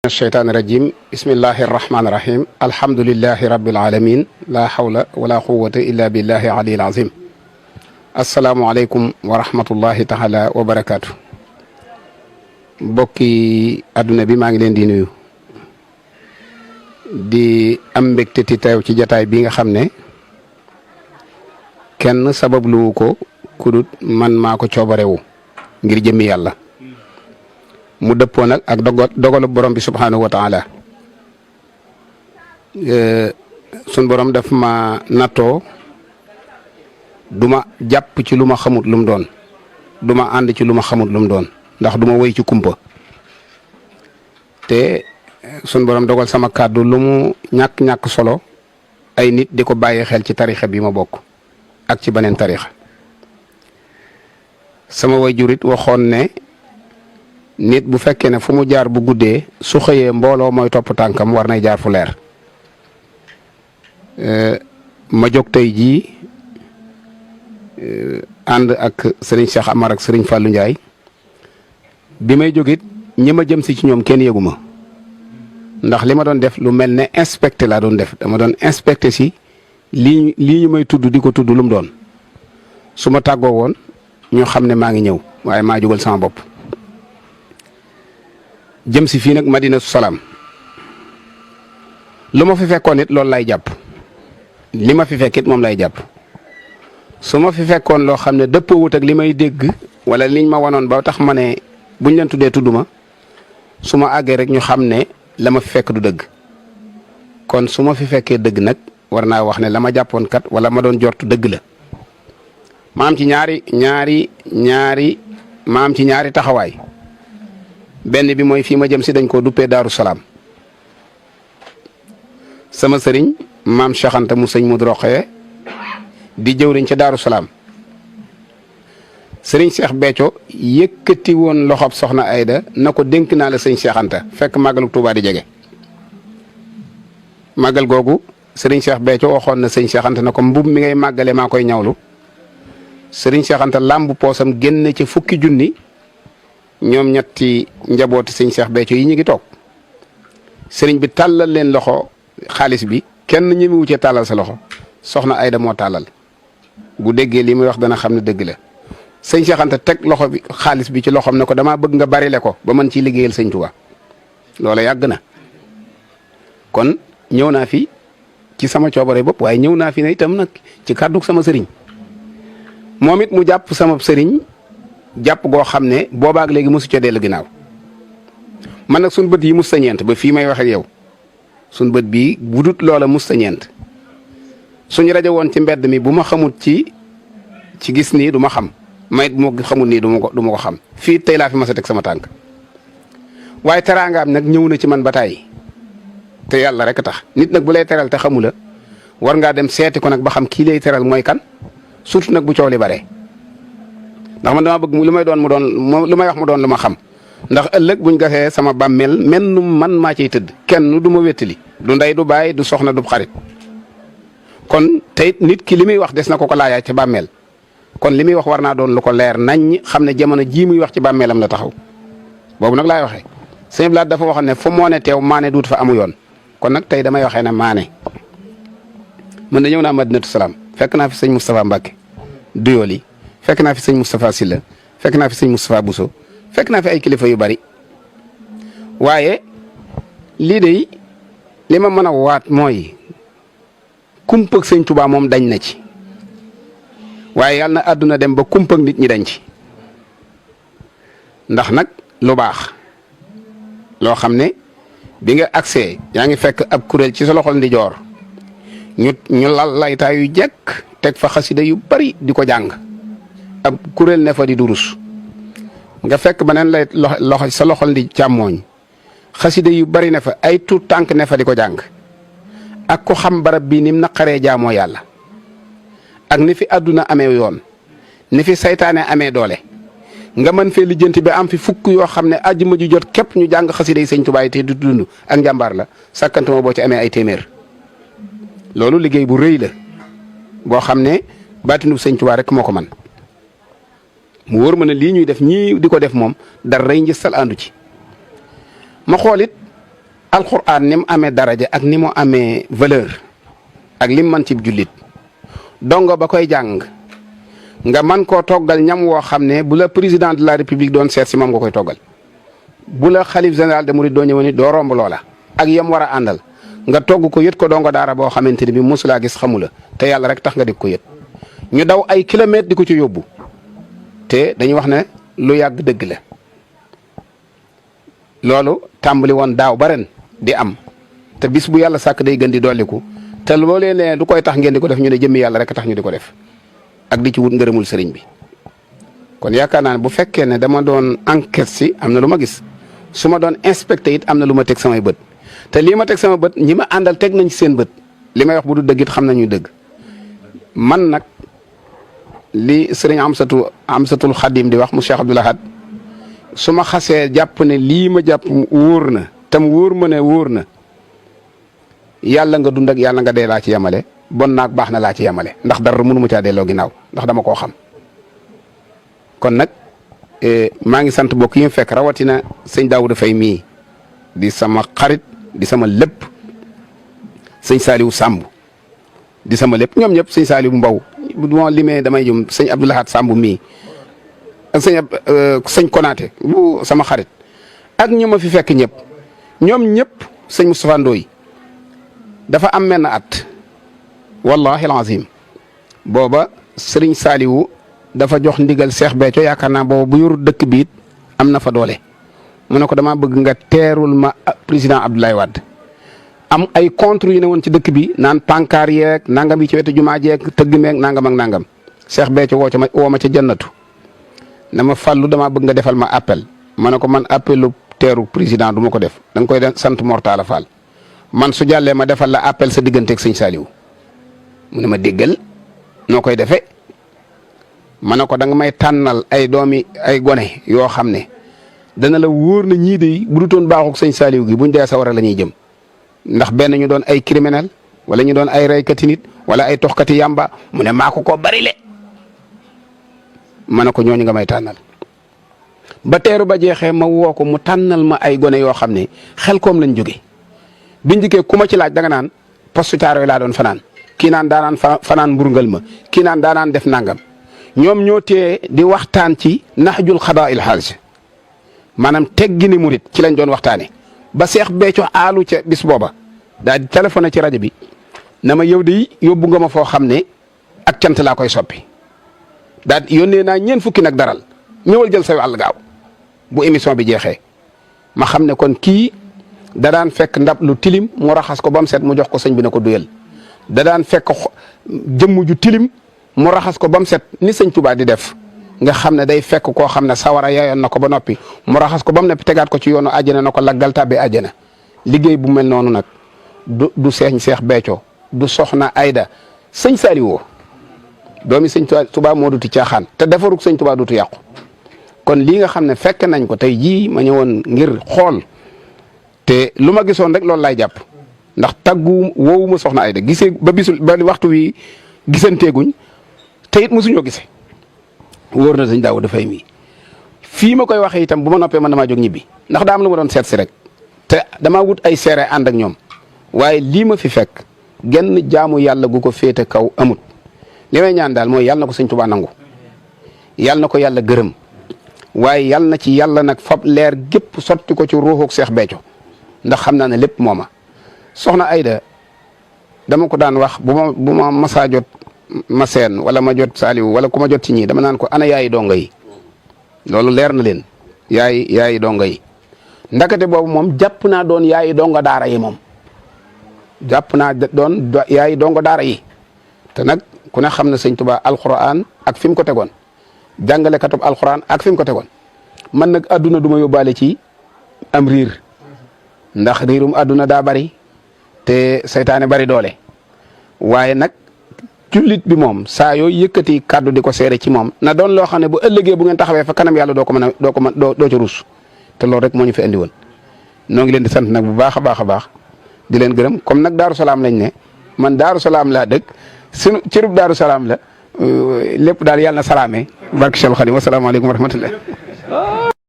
الشيطان الرجيم بسم الله الرحمن الرحيم الحمد لله رب العالمين لا حول ولا قوة إلا بالله العلي العظيم السلام عليكم ورحمة الله تعالى وبركاته bokki àdduna bi maa ngi leen di nuyu di am mbégte ti teew ci jataay bi nga xam ne kenn sababluwu ko kudut man maa ko coobarewu ngir jëmmi yàlla mu dëppoo nag ak dogalu borom bi subhanahu wa taala sun borom daf ma nattoo duma jàpp ci lu ma xamut lu mu doon duma ànd ci lu ma xamut lu mu doon ndax duma woy ci kumpa te sun borom dogal sama kàddu lu mu ñàkk solo ay nit di ko bàyyi xel ci tarixa bi ma bokk ak ci beneen tarixa sama wayjurit waxoon ne nit bu fekkee ne fu mu jaar bu guddee su xëyee mbooloo mooy topp tànkam war nay jaar fu leer ma jóg tey jii ànd ak sëriñ Cheikh Amar ak sëriñ Fallou Ndiaye bi may jógit ñi ma jëm si ci ñoom kenn yëgu ma ndax li ma doon def lu mel ne inspecté laa doon def dama doon inspecté si lii ñu may tudd di ko tudd lu mu doon su ma tàggoo woon ñu xam ne maa ngi ñëw waaye maa jógal sama bopp jëm si fii nag Madinatu Salaam lu ma fi fekkoon it loolu lay jàpp li ma fi fekkit moom lay jàpp su ma fi fekkoon loo xam ne dëppoowut ak li may dégg wala liñ ma wanoon ba tax ma ne buñ leen tuddee tudduma su ma àggee rek ñu xam ne la ma fi fekk du dëgg kon su ma fi fekkee dëgg nag war naa wax ne la ma jàppoon kat wala ma doon jortu dëgg la ma am ci ñaari taxawaay benn bi mooy fii ma jëm si dañ koo duppee Daaru Salaam sama sëriñ maam Cheikh Anta mu sëñ Modou Rokhaya di jëwriñ ca Daaru Salaam sëriñ Cheikh Béthio yëkkati woon loxob soxna Ayda na ko dénk naa la sëñ Cheikh Anta fekk màggalu Tuubaa di jege màggal googu sëriñ Cheikh Béthio waxoon na sëñ Cheikh Anta na ko mbub mi ngay màggale maa koy ñawlu sëriñ Cheikh Anta làmb poosam génn ci fukki junni ñoom ñetti njabooti sëñ Cheikh Béthio yi ñu ngi toog sëriñ bi tàllal leen loxo xaalis bi kenn ñi mu wucee tàllal sa loxo soxna Ayda moo tàllal bu déggee li muy wax dana xam ne dëgg la sëñ Cheikh Anta teg loxo bi xaalis bi ci loxoom ne ko damaa bëgg nga barile ko ba mën ciy liggéeyal sëñ Tuubaa loola yàgg na kon ñëw naa fi ci sama coobare bopp waaye ñëw naa fi ne itam nag ci kàddug sama sëriñ moom it mu jàpp sama sëriñ jàpp goo xam ne boobaak léegi mosu ca dellu ginnaaw man nag suñ bët yi mus sa ñeent ba fii may wax ak yow suñ bët bii budut loola mus sa ñeent suñ rajo woon ci mbedd mi bu ma xamut ci gis nii du ma xam mayit bu ma xamut nii du ma ko xam fii tey laa fi mas a teg sama tànk waaye teraangaam nag ñëw na ci man ba tàyyi te yàlla rek tax nit nag bu lay teral te xamu la war ngaa dem seeti ko nag ba xam kii lay teral mooy kan surtout nag bu coow li bare ndax man dama bëgg lu may wax mu doon lu ma xam ndax ëllëg buñ gasee sama bàmmeel menn man maa ciy tëdd kenn du ma wéttali du ndey du baay du soxna du xarit kon tey nit ki li muy wax des na ko laajaay ci bàmmeel kon li muy wax war naa doon lu ko leer nañ xam ne jamono jii muy wax ci bàmmeelam la taxaw boobu nag laay waxee sëñ Blaat dafa waxoon ne fu moo ne teew maane duut fa amu yoon kon nag tey damay waxee ne maane man da ñëw naa Madinatu Salaam fekk naa fi sëñ Moustapha Mbacke Duyoli fekk naa fi sëñ Moustapha Silla fekk naa fi sëñ Moustapha Bousso fekk naa fi ay kilifa yu bari waaye lii de li ma mën a waat mooy kumpag sëñ Touba moom dañ na ci waaye yàlla na àdduna dem ba kumpag nit ñi dañ ci ndax nag lu baax loo xam ne bi nga accès yaa ngi fekk ab kuréel ci sa loxol ndijoor ñu lal laytaay yu jekk teg fa xasida yu bari di ko jàng ab kuréel ne fa di durus nga fekk beneen lay loxo sa loxol di càmmooñ xasida yu bari ne fa ay tuut tànk ne fa di ko jàng ak ko xam barab bii ni mu naqaree jaamoo yàlla ak ni fi àdduna amee yoon ni fi saytaane amee doole nga mën fee lijjanti bi am fi fukk yoo xam ne àjjuma ju jot képp ñu jàng xasida yi sëñ Tuubaa yi te du dund ak njàmbaar la sàkkantuma boo ci amee ay téeméer loolu liggéey bu rëy la boo xam ne baatinu sëñ Tuubaa rek moo ko man mu wóor ma ne lii ñuy def ñii di ko def moom dara rey njëstal àndu ci ma xool it alxuraan ni mu amee daraja ak ni mu amee valeur ak lim man ci jullit dongo ba koy jàng nga man koo toggal ñam woo xam ne bu la président de la république doon seet si moom nga koy toggal bu la xalif général de Mouride doo ñëw ni doo romb loola ak yam war a àndal nga togg ko yët ko dongo daara boo xamante ni bi mosulaa gis xamu la te yàlla rek tax nga di ko yët ñu daw ay kilomètres di ko ci yóbbu te dañuy wax ne lu yàgg dëgg la loolu tàmbali woon daaw ba ren di am te bis bu yàlla sàkk day gën di dolliku te loolee ne du koy tax ngeen di ko def ñu ne jëmmi yàlla rek tax ñu di ko def ak di ci wut ngërëmul sëriñ bi kon yaakaar naa ne bu fekkee ne dama doon enquête si am na lu ma gis su ma doon inspecté it am na lu ma teg samay bët te lii ma teg sama bët ñi ma àndal teg nañ ci seen bët li may wax bu du dëgg it xam nañu dëgg man nag li sëriñ Amsatul Xadim di wax mu Cheikh Abdoul Ahad su ma xasee jàpp ne lii ma jàpp wóor na tam wóor ma ne wóor na yàlla nga dund ak yàlla nga dee laa ci yemale bon naag baax na laa ci yemale ndax dara mënu ma caa delloo ginnaaw ndax dama koo xam kon nag maa ngi sant bokk yi mu fekk rawatina sëñ Daouda Faye mii di sama xarit di sama lépp sëñ Saliou Samb di sama lépp ñoom ñëpp sëñ Saliou Mbow bu ma limee damay jum sëñ Abdou Lahad Samb mii ak sëñ Konaté bu sama xarit ak ñi ma fi fekk ñëpp ñoom ñëpp sëñ Moustapha Ndoye dafa am menn at wallahi alazim booba sëriñ Saliou dafa jox ndigal Cheikh Béthio yaakaar naa booba bu yor dëkk bi it am na fa doole mu ne ko dama bëgg nga teerul ma président Abdoulaye Wade am ay contre yu ne woon ci dëkk bi naan pancart yeeg nangam yi ci wetu jumaa jeeg tëgg meeg nangam ak nangam Cheikh Béthio woo ma ca jannatu na ma fàllu damaa bëgg nga defal ma appel ma ne ko man appelu teeru président du ma ko def da nga koy sant Mortala Fall man su jàllee ma defal la appel sa digganteeg sëñ Saliou mu ne ma déggal noo koy defee ma ne ko da nga may tànnal ay doomi ay gone yoo xam ne dana la wóor na ñii de bu dutoon baaxuk sëñ Saliou gi buñ dee sawara la ñuy jëm ndax benn ñu doon ay criminel wala ñu doon ay reykati nit wala ay toxkati yàmba mu ne maa ko bari le ma ne ko ñooñu nga may tànnal ba teeru ba jeexee ma woo ko mu tànnal ma ay gone yoo xam ne xel koom lañ jóge biñ dikkee ku ma ci laaj danga naan poste Thiaroye laa doon fanaan kii naan daanaan fanaan mburngal ma kii naan daanaan def nangam ñoom ñoo tee di waxtaan ci naxjul xadaa il xaaj maanaam teggini murit ci lañ doon waxtaane ba Cheikh Béthio aalu ca bis booba daal di téléphoné ci rajo bi na ma yow de yóbbu nga ma foo xam ne ak cant laa koy soppi daal yónnee naa ñeen fukki nag daral ñëwal jël sa wàll gaaw bu émission bi jeexee ma xam ne kon kii da daan fekk ndab lu tilim mu raxas ko ba mu set mu jox ko sëñ bi ne ko duyal da daan fekk jëmm ju tilim mu raxas ko ba mu set ni sëñ Tuubaa di def nga xam ne day fekk koo xam ne sawara yaayoon na ko ba noppi mu raxas ko ba mu noppi tegaat ko ci yoonu àjjana na ko laggal tàbbi àjjana liggéey bu mel noonu nag du Seex Béthio du soxna Ayda sëñ Saliou doomi sëñ Tuubaa moo duti caaxaan te defarug sëñ Tuubaa dutu yàqu kon lii nga xam ne fekk nañ ko tey jii ma ñëwoon ngir xool te lu ma gisoon rek loolu laay jàpp ndax taggu woowu ma soxna Ayda gisee ba waxtu wi gisanteeguñ te it mosuñoo gisee wóor na sëñ Daouda Faye mi fii ma koy waxee itam bu ma noppee man damaa jóg ñibbi ndax daa am lu ma doon seet si rek te damaa wut ay seere ànd ak ñoom waaye lii ma fi fekk genn jaamu yàlla gu ko féete kaw amut li may ñaan daal mooy yàlla na ko sëñ Tuubaa nangu yàlla na ko yàlla gërëm waaye yàlla na ci yàlla nag fab leer gépp sotti ko ci ruuxuk Cheikh Béthio ndax xam naa ne lépp mooma soxna Ayda dama ko daan wax bu ma masaa jot ma seen wala ma jot Saliou wala ku ma jot ci ñii dama naan ko ana yaayi donga yi loolu leer na leen yaayi donga yi ndakate boobu moom jàpp naa doon yaayi donga daara yi moom jàpp naa doon yaayi donga daara yi te nag ku ne xam na sëñ Tuubaa alxuraan ak fi mu ko tegoon jàngale katub alxuraan ak fi mu ko tegoon man nag adduna du ma yóbbaale ci am riir ndax riirum adduna daa bari te seytaane bari doole waaye nag jullit bi moom saa yooyu yëkkati kàddu di ko seere ci moom na doon loo xam ne bu ëllëgee bu ngeen taxawee fa kanam yàlla doo ca ruus te loolu rek moo ñu fi andi woon noo ngi leen di sant nag bu baax a baax a baax di leen gërëm comme nag Daaru Salaam lañ ne man Daaru Salaam laa dëkk sunu cërub Daaru Salaam la lépp daal yàlla na salaamee barke Cheikh Khadim wasalaamaaleykum wa rahmatullah